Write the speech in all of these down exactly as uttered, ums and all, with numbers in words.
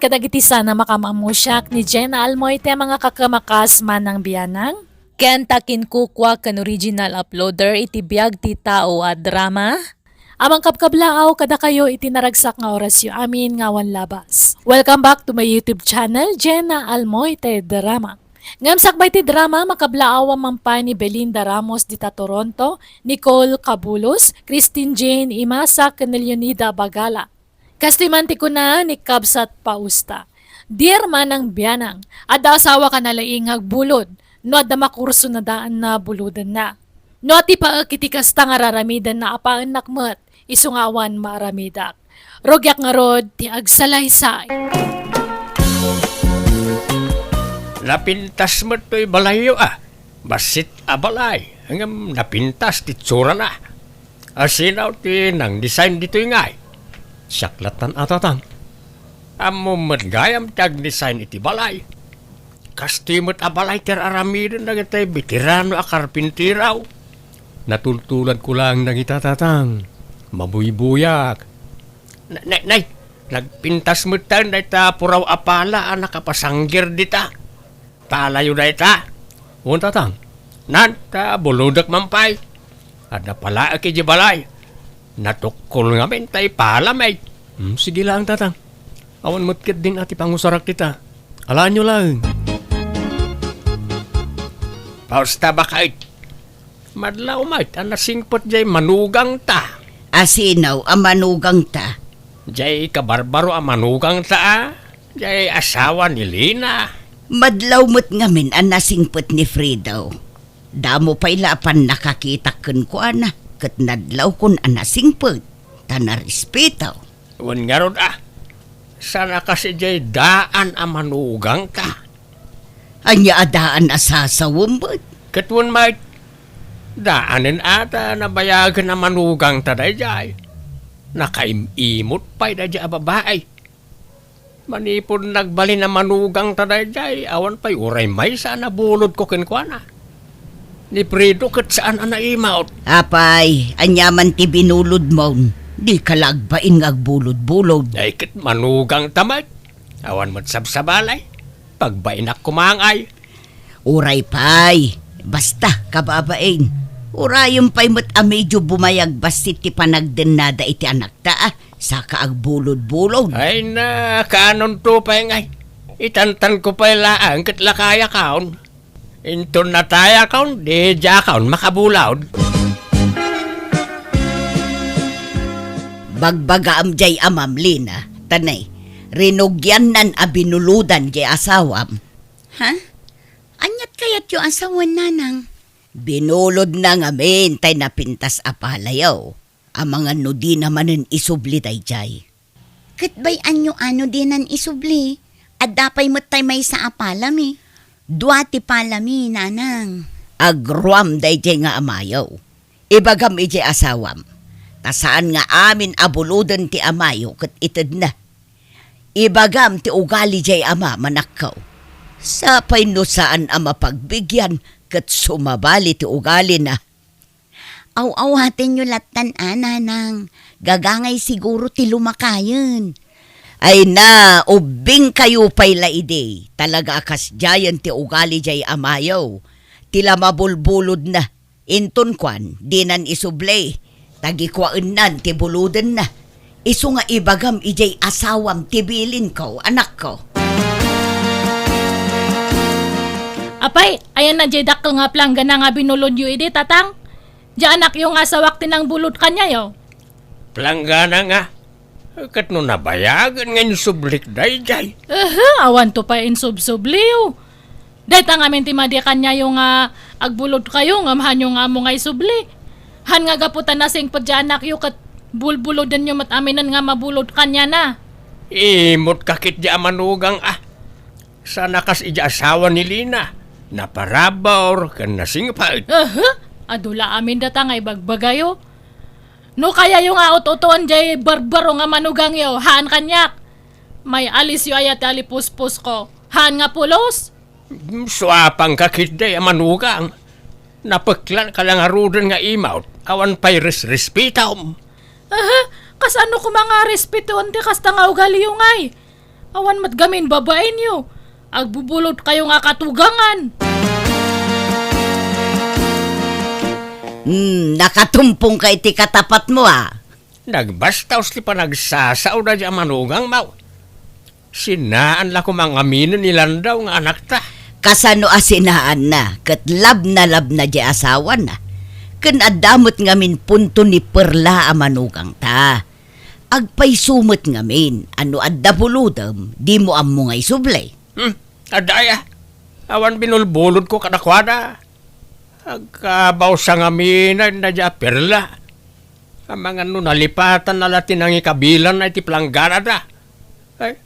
Kadagiti sana makamammusiak ni Jenna Almoite, mga kakamakas manang bianang. Ken ta kinkukua ken original uploader iti biag ti tao a drama. Amang kabkablaaw kadakayo iti naragsak nga orasyo amin nga awan labas. Welcome back to my YouTube channel, Jenna Almoite Drama. Ngem sakbay ti drama, makablaawan man pay ni Belinda Ramos dita Toronto, Nicole Cabulos, Christine Jane Imasa, ken Leonida Bagala. Kastoy man ti kuna ni Kabsat Pausta, "Dear manang bianang, adda asawa ka na laing nga agbulod, no adda makurso na daan na buludenna. No ati paek iti kasta nga raramidenna, apaennak met, isu nga awan maaramidak. Rugiak ngarud ti agsalaysay." Napintas met toy balayyo, a. Bassit a balay, ngem napintas ti itsurana. Asino ti nang-design ditoy ngay? Siak lattan a, Tatang. Ammom met gayam ti ag-design iti balay. Kastoy met a balay ti ar-aramiden dagiti veterano a karpintero. Natultulanko laeng dagita, Tatang. Mabuybuyak. Na-, nay, nay, nagpintas metten dayta puraw a pala a nakapasanggir dita. Palayo dayta? Wen, Tatang. Nan, ta bulodek man pay. Adda palaek idiay balay. Natukkol ngamin tay pala met. Hmm, sige laeng, Tatang. Awan met ketdin a ti pangusarak dita. Alaenyo laeng. Pausta, baket. Madlaw met a nasingpet jay manugangta. Asino a manugangta? Jay kabarbaro a manugangta, a. Jay asawa ni Lina. Madlaw met ngamin a nasingpet ni Fredo. Damo pay la a pannakakitak kenkuana, ket nadlawkon a nasingpet, ta narespeto. Wen ngarud, a. Saan a kas idiay daan a manugangta? Ania a daan a sasawem met? Ket wen met, daanen a ta nabayagen a manugangta daydiay. Nakaim-imot pay daydiay a babai. Manipud nagbalin a manugangta daydiay, awan pay uray maysa a nabulodko kenkuana. Ni Fredo ket saan a naimot. Apay, ania man ti binulodmon? Dika la agbain nga agbulod-bulod. Ay, ket manugangta met. Awan met sabsabali. Pagbainak koma ngay. Uray pay. Basta, kababain. Urayem pay met a medio bumayag bassit ti panagdennada iti anakta, a. Saka agbulod-bulod. Ay na, kaanonto pay ngay. Itantanko pay laeng ket lakayakon. Inton natayakon, diakon makabulod. Bagbagaam jay amam, Lina, ta ne, rinugiannan a binulodan jay asawam. Ha? Aniat kayatyo a sawen, Nanang? Binulodna ngamin tay napintas a palayo. Amangan no dina manen isubli daydiay. Ket bay-anyo a no dinan isubli, adda pay met tay maysa a palami. Dua ti palami, Nanang. Agruam daydiay nga amayo. Ibagam idiay asawam, ta saan nga amin a buloden ti amayo ket itedna. Ibagam ti ugali diay ama, anakko. Sapay no saan a mapagbigian ket sumabali ti ugalina. Aw-awatenyo lattan a, Nanang. Gagangay siguro ti lumakayen. Ay na, ubbingkayo pay la idi. Talaga a kasdiayen ti ugali diay amayo. Ti la mabulbulodna. Inton kuan, dinan isubli. Ta gikuaennan ti bulodenna. Isu nga ibagam idiay asawam ti bilinko, anakko. Apay, ayanna diay dakkel nga planggana nga binulodyo idi, Tatang? Diay anakyo nga asawak ti nangbulod kaniayo? Planggana nga, ket no nabayagen nga insublik daydiay. Ehe, awanto pay insubsubliyo. Dayta ngamin ti madi kaniayo nga agbulodkayo ngem haanyo nga ammo nga isubli. Han nga gapu ta nasingpet diay anakyo ket bulbulodenyo met aminen nga mabulod kaniana. Imot ka ketdi a manugang a. Saan a kas idiay asawa ni Lina. Naparabur ken nasingpet. Ehe, adu la amin data nga ibagbagayo. No kayayo nga ut-uton diay barbaro nga manugangyo, haan kaniak. May alisyo aya ti alipuspusko. Haan nga pulos? Suapangka ketdi a manugang. Napeklanka la ngaruden nga imot, awan pay resrespetom. Aha, kasano koma nga respetoen ti kasta nga ugaliyo ngay? Awan met gamin babaenyo. Agbubulodkayo nga katugangan. Hmm, nakatumpong ka iti katapatmo, a. Nagbastaos ti panagsasaoda diay a manugangmo. Sinaan la koma nga aminen ni Landaw nga anakta. Kasano a sinaanna, ket labnalabna diay asawana. Ken adda met ngamin punto ni Perla a manugangta. Agpayso met ngamin a no adda bulodem, dimo ammo nga isubli. Hmm, adda aya. Awan binulbulodko kadakuada. Agkabawsa ngamin a diay a Perla. Amangan no nalipatanna la ti nangikabilanna iti plangganada. Ay,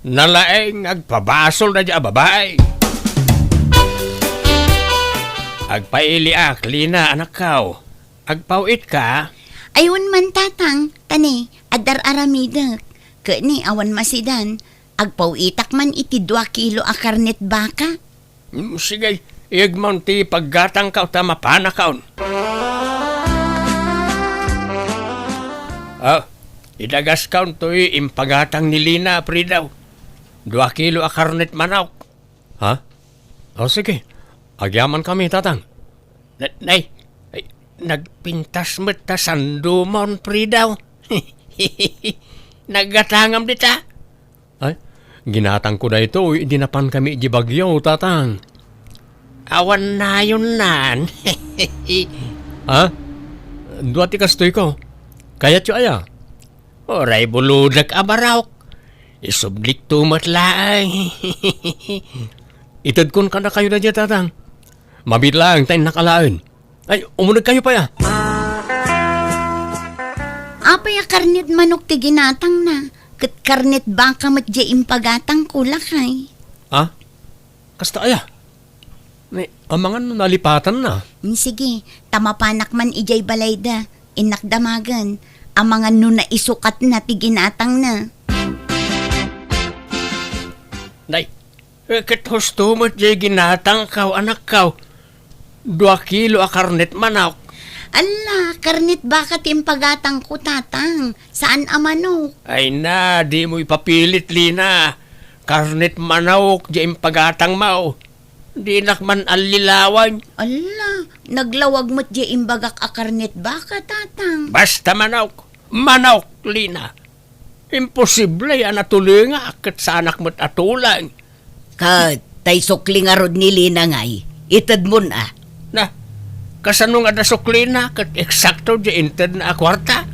nalaeng agpabasolda diay a babai. Agpailiak, Lina, anakko. Agpaw-itka? Ay, wen man, Tatang, ta ne, adda ar-aramidek. Ket ne, awan masidan. Agpaw-itak man iti dua kilo a karnet baka. Mm, sige, iyegmon ti paggatangko ta mapanakon. Ah, idagaskon toy impagatang ni Lina, Frido. Dua kilo a karnet manok. Ha? O, sige. Agyamankami, Tatang. Na-, nay, ay, nagpintas met ta sandomon, Frido. Naggatangam dita. Ay, ginatangko daytoy idi napankami idiay Baguio, Tatang. Awan nayonnan. Ha? Dua ti kastoyko. Kayatyo aya? Uray bulodek a barok. Isublikto met laeng. Itedkon kadakayo daydiay, Tatang. Mabiit laeng ta innak alaen. Ay, umunegkayo pay, a. Apay a karnet manok ti ginatangna, ket karnet baka met diay impagatangko, lakay. A? Kasta aya? Ni, amangan no nalipatanna. Mm, sige, ta mapanak man idiay balayda, innak damagen, amangan no naisukatna ti ginatangna. Nay, Eh, ket husto met diay ginatangko, anakko. Dua kilo a karnet manok. Alla, karnet baka ti impagatangko, Tatang. Saan a manok. Ay na, dimo ipapilit, Lina. Karnet manok diay impagatangmo. Dinak man allilawan. Alla, naglawag met diay imbagak a karnet baka, Tatang. Basta manok. Manok, Lina. Imposible a natulingak ket saanak met a tuleng. Ket tay sukli ngarud ni Lina ngay, itedmon a. Na, kasano nga adda suklina ket eksakto diay intedna a kuarta?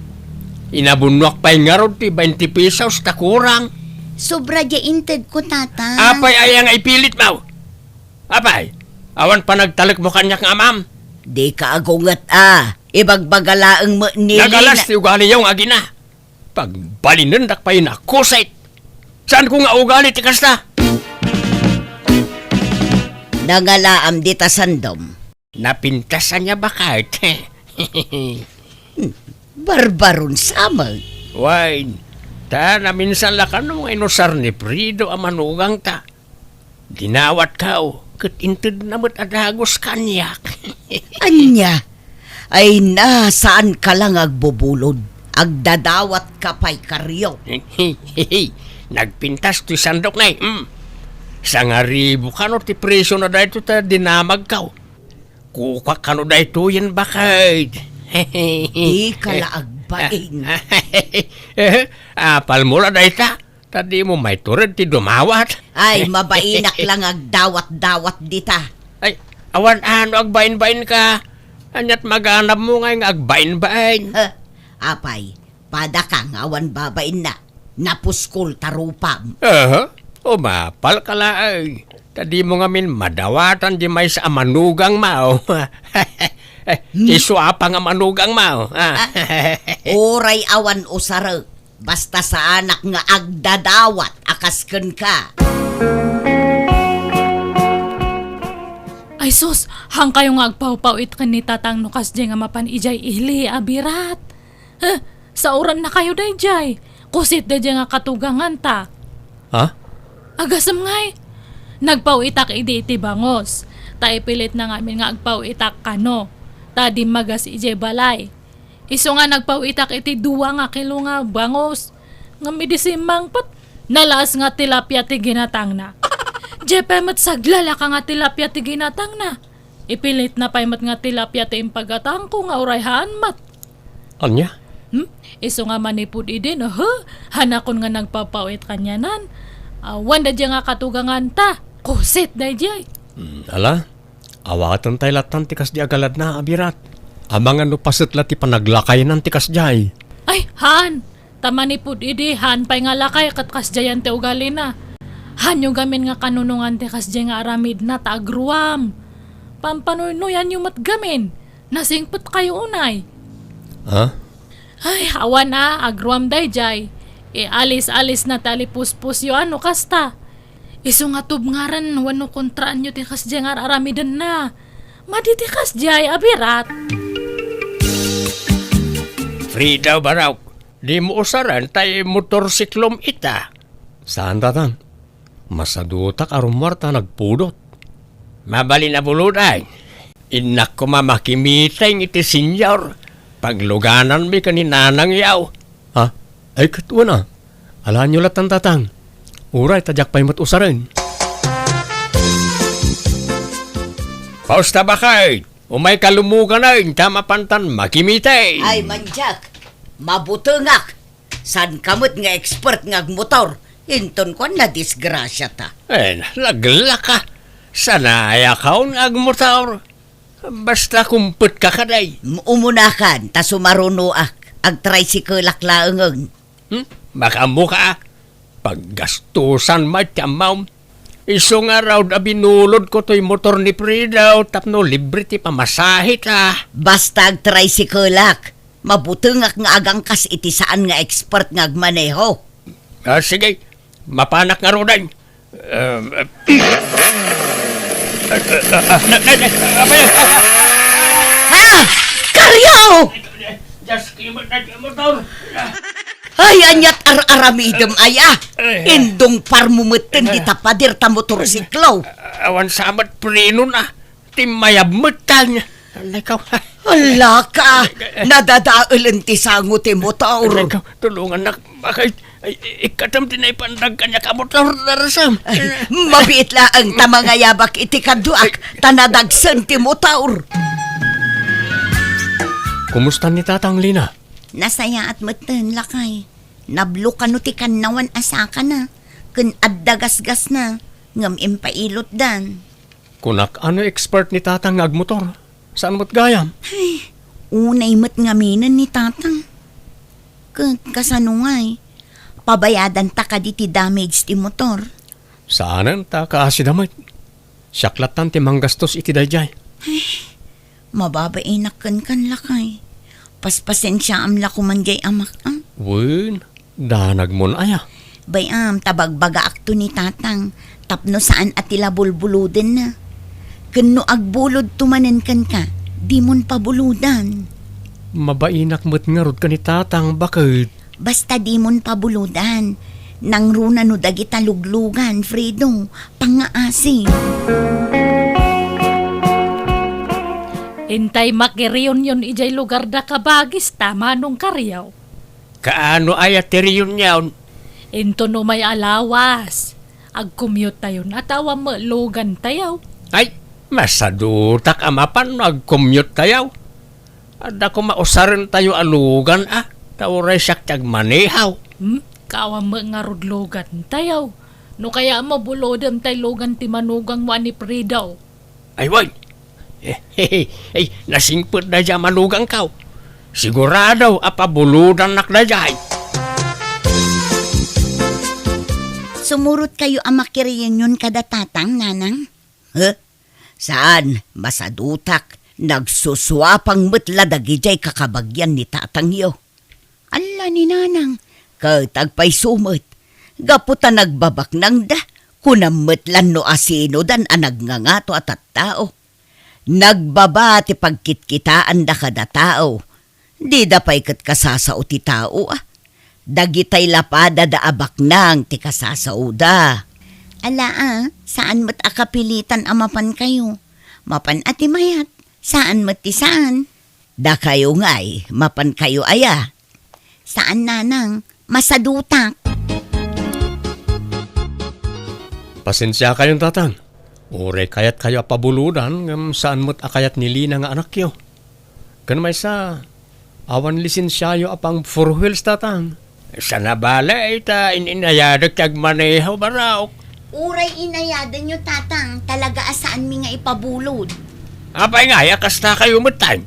Inabunnoak pay ngarud ti bainte pesos ta kurang. Sobra diay intedko, Tatang. Apay aya nga ipilitmo? Apay, awan panagtalekmo kaniak nga amam? Dika agunget a. Ibagbaga laeng met ni Lina. Nagalas ti ugaliyo nga agina. Pagbalinendak pay nakusit. Saanko nga ugali ti kasta. Nangalaam dita sandom. Napintas ania baket? Barbaron sa met. Wen, ta naminsan la kano nga inusar ni Frido a manugangta. Dinawatko, ket intedna met a dagus kaniak. Ania? Ay na, saanka la nga agbubulod. Agdadawatka pay, Karyo. Nagpintas toy sandok ngay, hmm. Sangaribu kano ti presio na daytoy ta dinamagko. Kukuak kano daytoyen baket. Dika la agbain. Apalmo la dayta? Ta dimo maitured ti dumawat. Ay, mabainak la nga agdawat-dawat dita. Ay, awan a no agbainbainka. Ania't maganabmo ngay nga agbainbain? Huh, apay, padaka nga awan babainna. Napuskol ta rupam. Aha, umapalka laeng. Ta dimo ngamin madawatan diay maysa a manugangmo. Hmm? Isu a pay nga manugangmo. Ah. Ah, uray awan usarek. Basta saanak nga agdadawat a kas kenka. Ay sus, haankayo nga agpawpaw-it ken ni Tatang no kasdiay nga mapan idiay ili a birat. Huh, saorannakayo daydiay. Kusit daydiay nga katuganganta. Ha? Agasem ngay. Nagpaw-itak idi iti bangus. Ta ipilitna ngamin nga agpaw-itak kano. Ta dimmagas idiay balay. Isu nga nagpaw-itak iti dua nga kilo nga bangus. Ngem idi simmangpet, Nalaas nga tilapia ti ginatangna. Diay pay met saglalaka nga tilapia ti ginatangna. Ipilitna pay met nga tilapia ti impagatangko nga uray haan met. Ania? Hmm? Isu nga manipud idi, no, he? Hanakon nga nagpapawit kanianan. Awan daydiay nga katuganganta. Kusit daydiay. Hmm, ala, awaten tay lattan ti kasdi a galadna, a birat. Amangan no paset la ti panaglakaynan ti kasdiay. Ay, haan! Ta manipud idi, haan pay nga lakay ket kasdiayen ti ugalina. Haanyo gamin nga kanunongan ti kasdiay nga aramidna ta agruam. Pampanuynuyanyo met gamin. Nasingpetkayo unay. Ha? Ay, awan a, agruam daydiay. Ialis-alisna ti alipuspusyo a no kasta. Isu nga tubngaren wenno kontraanyo ti kasdiay nga ar-aramidenna. Madi ti kasdiay a birat. Frida, barok, dimo usaren tay motorsiklom ita. Saan, Tatang? Masadutak a rummuar ta nagpudot. Mabalin a buludan. Innak koma makimiteng iti senior. Paglugananmi ken ni nanangyo. Ha? Ay, ket wen a. Alaenyo lattan, Tatang. Uray ta diak pay met usaren. Pausta, baket. Umayka lumuganen ta mapantan makimiteng. Ay, mandiak. Mabutengak. Saanka met nga expert nga agmotor. Inton kuan, nadisgrasiata. Eh, naglaka. Sanayakon nga agmotor. Basta kumpetka kadi. M-, umunakan, ta sumarunoak. Agtricycle-ak laengen. Hmm? Makaammoka, a? Paggastusan met ti ammom. Isu ngarud a binulodko toy motor ni Frida tapno libre ti pamasaheta. Basta agtricycle-ak. Mabutengak nga agangkas iti saan nga expert nga agmaneho. Ah, sige. Mapanak ngaruden. Um, uh, Ha? Karyo! Just keep it at your motor. Ay, aniat ar-aramidem, aya? Indungparmo metten dita pader ta motorsiklo. Awan sa met prenona. Timmayab metten. Alay ka. Ala ka, nadadaelen ti sango ti motor. Alay ka, tulongannak. Bakit? Ay, ikkatam ti naipandag kaniak a motor, Darsam. Ay, mabiit laeng ta mangayabak iti kaduak, ta nadagsen ti motor. Kumusta ni Tatang, Lina? Nasayaat metten, lakay. Nablo kano ti kannawan a sakana, ken adda gasgasna, ngem impailotdan. Kunak, ano expert ni Tatang nga agmotor? Saan met gayam? Ay, unay met ngaminen ni Tatang. Ket kasano ngay? Pabayadanta kadi ti damage ti motor? Saanen ta kaasida met. Siak lattan ti manggastos iti daydiay. Ay, mababainak kenkan, lakay. Paspasensiaam la koman diay amak, a? Wen, danagmon aya? Bay-am, ta bagbagaakto ni Tatang, tapno saan a ti la bulbulodenna. Ken no agbulodto manen kenka, dimon pabulodan. Mabainak met ngarud ken ni Tatang, baket. Basta dimon pabulodan. Nangruna no dagita luglugan, Fredo, pangngaasi. Intay makireunion idiay lugarda kabagis ta, Manong Karyo. Kaano aya ti reunion? Inton umay a lawas, agcommute tayon a ta awan met lugantayo. Ay, masadutak a mapan no agcommute tayo. Adda koma usarentayo a lugan a, ta uray siak ti agmaneho. Hmm? Kaawan met ngarud lugantayo. No kayat met bulodem tay lugan ti manugangmo a ni Fredo. Ay, wen. Ay, nasingpet daydiay a manugangko. Sigurado a pabulodannak daydiay. Sumurotkayo a makireunion kada Tatang, Nanang? Huh? Saan, masadutak. Nagsusuapang met la dagidiay kakabagian ni Tatangyo. Alla ni Nanang, ket agpayso met. Gapu ta nagbabaknangda, kunam met lan no asinodan a nagngangato a tattao. Nagbaba ti pagkitkitaanda kada tao. Dida pay ket kasasao ti tao, a. Dagitay la padada a baknang ti kasasaoda. Ala, a, saan met a kapilitan a mapankayo. Mapan a ti mayat, saan met ti saan. Dakayo ngay, mapankayo aya? Saan, Nanang, masadutak. Pasensiakayon, Tatang. Uray kayatkayo a pabulodan, ngem saan met a kayat ni Lina nga anakyo. Ken maysa, awan lisensiayo a pang four wheels, Tatang. Saan a bale, ta in-inayadek ti agmaneho, Barok. Uray inayadenyo, Tatang, talaga a saanmi nga ipabulod. Apay ngay a kasta kayo met, Tay?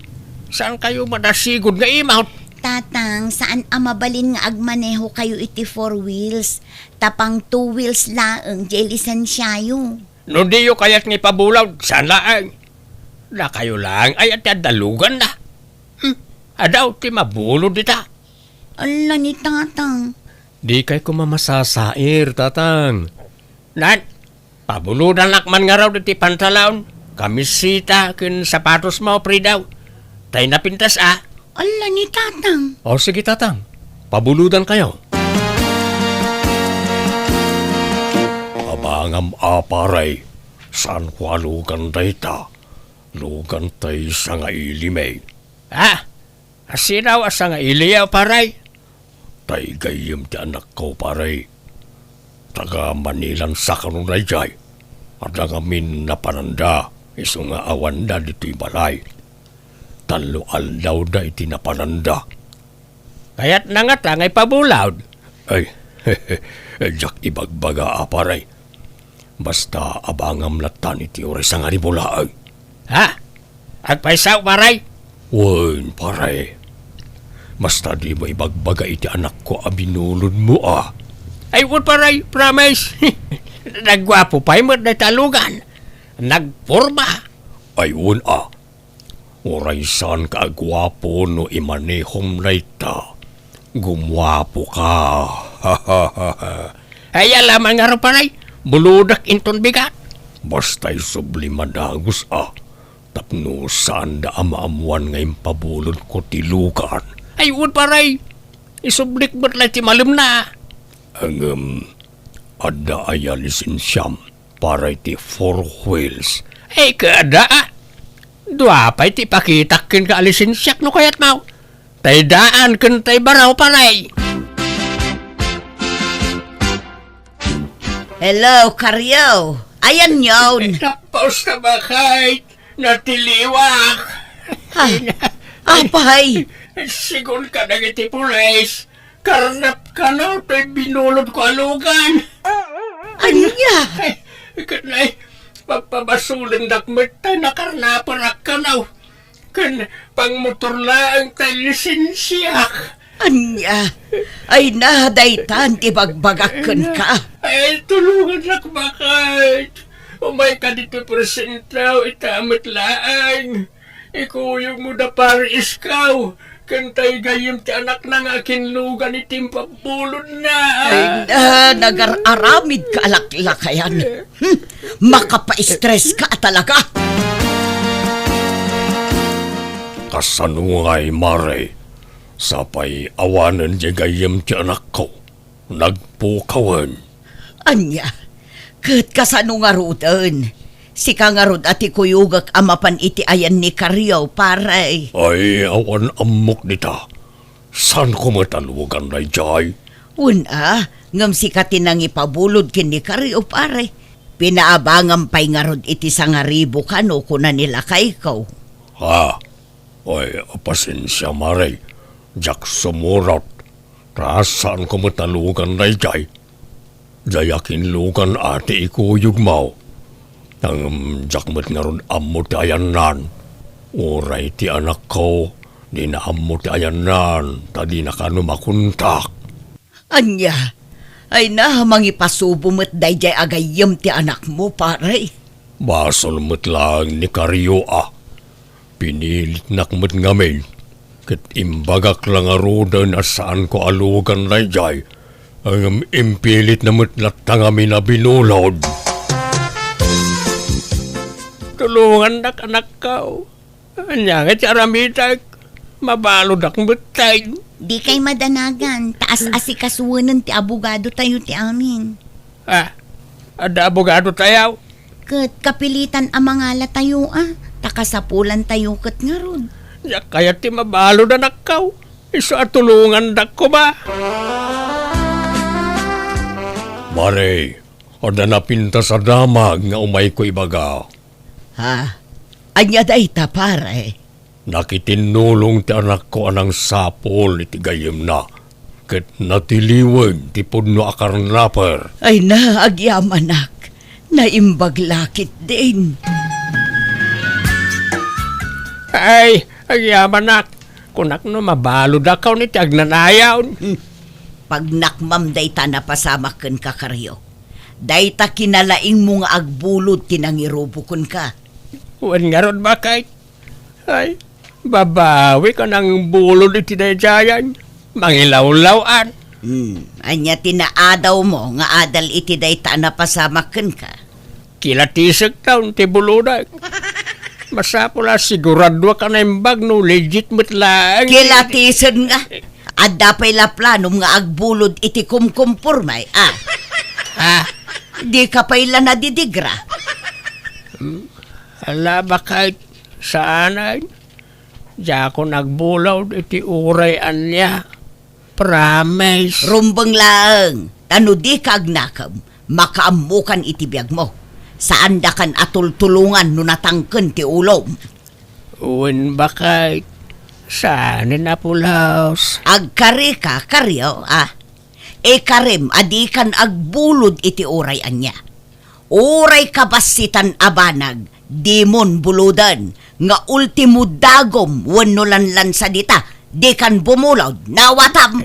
Saan kayo madasigod nga imawt? Tatang, saan a mabalin nga agmaneho kayo iti four wheels, ta pang two wheels laeng diay lisensiayo. No diyo kayat nga ipabulod, saan laeng. Dakayo laeng aya ti adda luganna. Hmm, adaw ti mabulod dita. Ala ni Tatang. Dikay koma masasair, Tatang. Nan, pabulodanak man ngarud iti pantalon, kamiseta ken sapatosmo, Fridaw. Tay napintas a. Ala ni Tatang. O, sige, Tatang. Pabulodankayo. Abangam a, pare. Saanko a lugan dayta. Lugan tay sangailimi. Ha? Asino a sangailiyo, pare? Tay gayyem ti anakko, pare. Taga Manilan sa kano daydiay. Adda ngamin napananda, isu nga awanda ditoy balay. Tallo aldawda iti napananda. Kayatna ngata nga ipabulod? Ay, diak ibagbaga a, pare. Basta abangam latta iti oras a nga di bulaag. Ha? Agpayso, pare? Wen, pare. Basta dimo ibagbaga iti anakko a binulodmo a. Ay, wen, pare, promise. Nagguapo pay met dayta a lugan. Nagporma. Ay, wen a. Uray saanka a guapo no imanehom dayta, gumuapoka. Ay, ala man ngarud, pare, bulodek inton bigat. Basta isubli madagus a, tapno saanda a maammuan nga impabulodko ti lugan. Ay, wen, pare, isublik met la ti malemna. Ngem, adda aya lisensiam? Para iti four wheels. Ay, kada, a. Dua pay ti ipakitak kenka a lisensiak no kayatmo. Tay daan ken tay baro, pare. Hello, Karyo. Ayan yon. Tapos na ba, Kay? Natiliwak. Ha? Apay? Sigun ka dagiti pulis. Karnap kano toy binulodko a lugan. Ania? Ay, ket nay, pagpabasolendak met ta nakarnapenak kano. Ken pangmotor laeng tay lisensiak. Ania? Ay na, daytan ti bagbagak kenka. Ay, tulongannak, baket. Umayka ditoy presentaw, ita met laeng. Ikuyogmo da pare Iskaw, ken tay gayyem ti anakna nga akinlugan iti impabulodna. Ay na, nagar-aramid ka a laklakayan. Hmm, makapaistres ka a talaga. Kasano ngay, mare? Sapay awanen diay gayyem ti anakko. Nagpukawen. Ania? Ket kasano ngaruden? Sika ngarud a ti kuyogek a mapan iti ayan ni Karyo, pare. Ay, awan ammok dita. Saanko met a lugan daydiay? Wen a, ngem sika ti nangipabulod ken ni Karyo, pare. Pinaabangam pay ngarud iti sangaribu kano kuna ni lakayko. Ha? Ay, pasensia, mare. Diak sumurot. Ta saanko met a lugan daydiay. Diay akinlugan a ti ikuyogmo. Ngem diak met ngarud ammo ti ayannan. Uray ti anakko, dina ammo ti ayannan, ta dina kano makontak. Ania? Ay na, mangipasubo met daydiay a gayyem ti anakmo, pare. Basol met laeng ni Karyo a. Pinilitnak met ngamin, ket imbagak la ngaruden a saanko a lugan daydiay, ngem impilitna met latta ngamin a binulod. Tulongannak, anakko. Ania ngay ti aramidek? Mabaludak met tay. Dikay madanagan, ta as-asikasuenen ti abogado tayo ti amin. Ah, adda abogado tayo? Ket kapilitan a mangala tayo, a, ta kasapulan tayo ket ngarud. Diak kayat ti mabalud, anakko. Isu a tulongandak koma. Mare, Adda napintas a damag nga umayko ibaga. Ha? Ania dayta, pare? Nakitinnulong ti anakko a nangsapul iti gayyemna, ket natiliweg ti pudno a karnaper. Ay na, agyamanak. Naimbag la ketdin. Ay, agyamanak. Kunak no mabaludakon iti agnanayon. Hmm. Pagnakmam dayta napasamak kenka, Kario. Dayta kinalaingmo nga agbulod ti nangirubo kenka. Wen ngarud, baket. Ay, babawik a nangbulod iti daydiayen. Mangilawlaw-an. Hmm, ania ti naadawmo nga adal iti dayta a napasamak kenka? Kilatisektaon ti bulodek. Masapul a siguraduak a naimbag no legit met laeng. Kilatisen nga. Adda pay la planom nga agbulod iti kumkumporme, a? Ha? Dika pay la nadidigra? Hmm? Ala, baket, saanen. Diakon agbulod iti uray ania. Promise. Rumbeng laeng, ta no dika agnakem, makaammokan iti biagmo. Saandakan a tultulongan no natangken ti ulom. Wen, baket, saanen a pulos. Agkarika, Kario, a? Ikarim a dikan agbulod iti uray ania. Uray kabassitan a banag, dimon buloden, nga ultimo dagom wenno lanlansa dita, dikan bumulod, nawatam.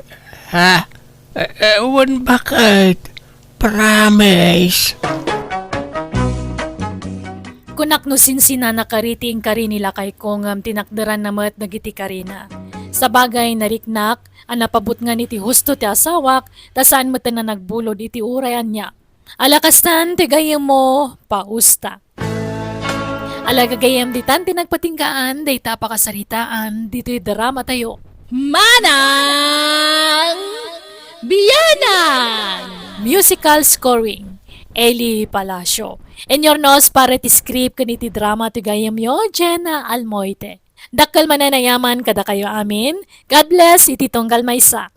Ha? Eh, eh, wen, baket. Promise. Kunak no sinsinana kari ti inkari ni lakayko ngem tinakderanna met dagiti karina. Sabagay, nariknak a napabutngan iti husto ti asawak, ta saan met a nagbulod iti uray ania. Ala kastan ti gayyemmo, pausta. Ala gagayyem, ditan ti nagpatinggaan dayta a pakasaritaan ditoy dramatayo. Manang Bianan! Musical scoring, Eli Palacio. Inurnos para iti script ken iti drama ti gayyemyo, Jenna Almoite. Dakkel manen a yaman kadakayo amin. God bless iti tunggal maysa.